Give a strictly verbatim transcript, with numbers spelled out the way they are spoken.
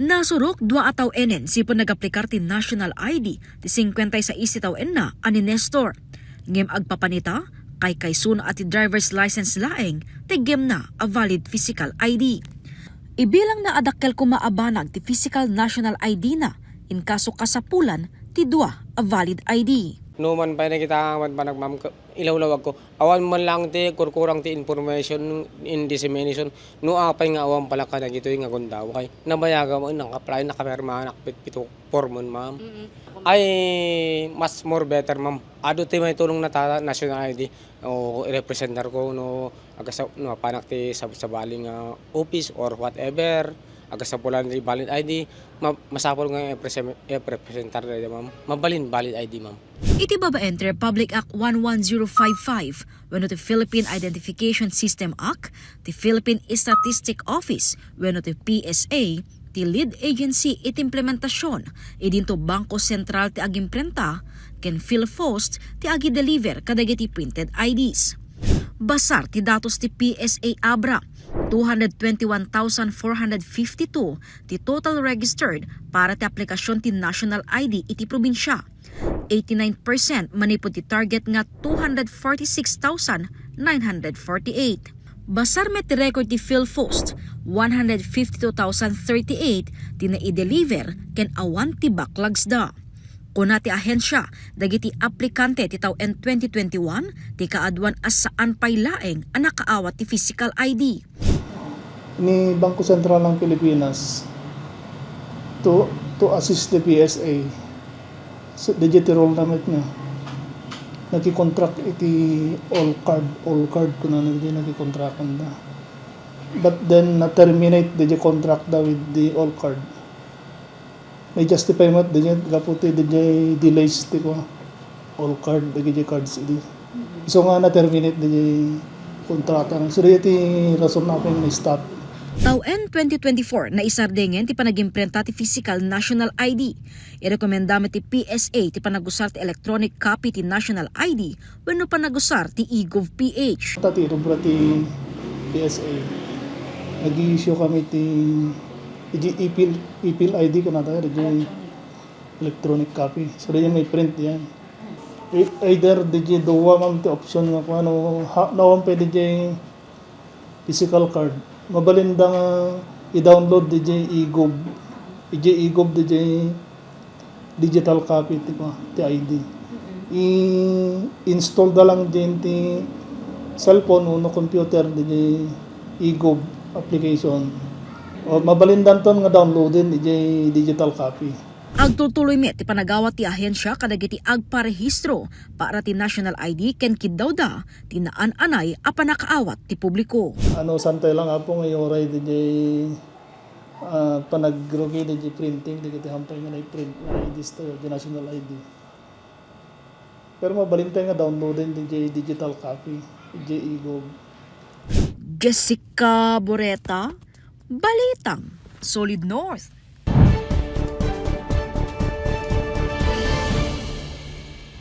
Nasurok dua a tawen-en sipon nagaplikar ti national I D ti singkuenta y sais ti tawenna a ni Nestor. Ngem agpapanita, kaykaysona a ti driver's license laeng ti aggepna a valid physical I D. Ibilangna a dakkel koma a banag ti physical national I D na, inkaso kasapulan ti dua a valid I D. No man pay nakita nga awan banag, ma'am, ka-, ilawlawag ko. Awan man lang ti kurkurang ti information in dissemination. No apay nga awan pala kadagitoy nga gundaway. Nabayaga mo, nakaplay, nakapirma, nakpitpito, form, ma'am. Mm-mm. Ay, mas more better, ma'am. Adu ti maitulong na ta, national I D. O, irepresentar ko, no, agasa-, no, apanak ti sab-, sabali nga office or whatever. Agasapulan ti valid I D, ma-, masapul nga ipresem-, ipresentar dayta, ma'am. Mabalin valid I D, ma'am. Iti babaen ti Republic Act one one zero five five wenno ti Philippine Identification System Act, ti Philippine Statistic Office wenno ti P S A, ti lead agency iti implementasion idinto Bangko Sentral ti agimprenta ken PhilFost ti agideliver kadagiti printed I Ds. Basar ti datos ti P S A ABRA, two hundred twenty-one thousand four hundred fifty-two ti total registered para ti aplikasion ti national I D iti probinsia. Eighty-nine percent manipud ti target nga two hundred forty-six thousand nine hundred forty-eight. Basar met ti record ti PhilFost, one hundred fifty-two thousand thirty-eight ti naideliver ken awan ti backlogs da. Kuna ti ahensia, dagiti aplikante ti tawen twenty twenty-one ti kaaduan a saan pay laeng a nakaawat ti physical I D. Ni Bangko Sentral ng Pilipinas to, to assist the P S A. So, digital role na met nga. Nagkikontract iti all card, all card kuna na di nagkikontrakan da. But then, na-terminate digital contract da with the all card. May justify met diay gapu ti diay delays ti kua, all card, dagiti cards idi. Isu nga na-terminate diay kontrata. So, diay ti rason apay nga na-stop. Tawen twenty twenty-four, naisardengen ti panagimprenta ti physical national I D. Irekomenda met ti P S A ti panagusar ti electronic copy ti national I D wenno panagusar ti e-gov P H. Ta ti rubra ti P S A, nag-i-issue kami ti, iti e-file, e-file I D kunata, iti electronic copy. So, diay may print diay. E-, either diay dua, ma'am, ti option nga kung ano, ha, nawan pwede diay physical card. Mabalin da nga i-download diay e-gov. Diay e-gov, diay digital copy ti, ti I D. I-install da lang diay ti cellphone wenno computer diay e-gov application. O, mabalin danton nga downloaden diay digital copy. Agtultuloy met ti panagawat ti ahensia kadagiti agparehistro para ti national I D ken kiddawda ti naan-anay a panakaawat ti publiko. Ano, santay lang, Apo, nga uray diay, ah, panagrugi diay printing, dagiti hampay nga naiprint nga I Ds tayo, diay national I D. Pero mabalin tayo nga downloaden diay digital copy, diay e-gov. Jessica Boreta, Balitang Solid North.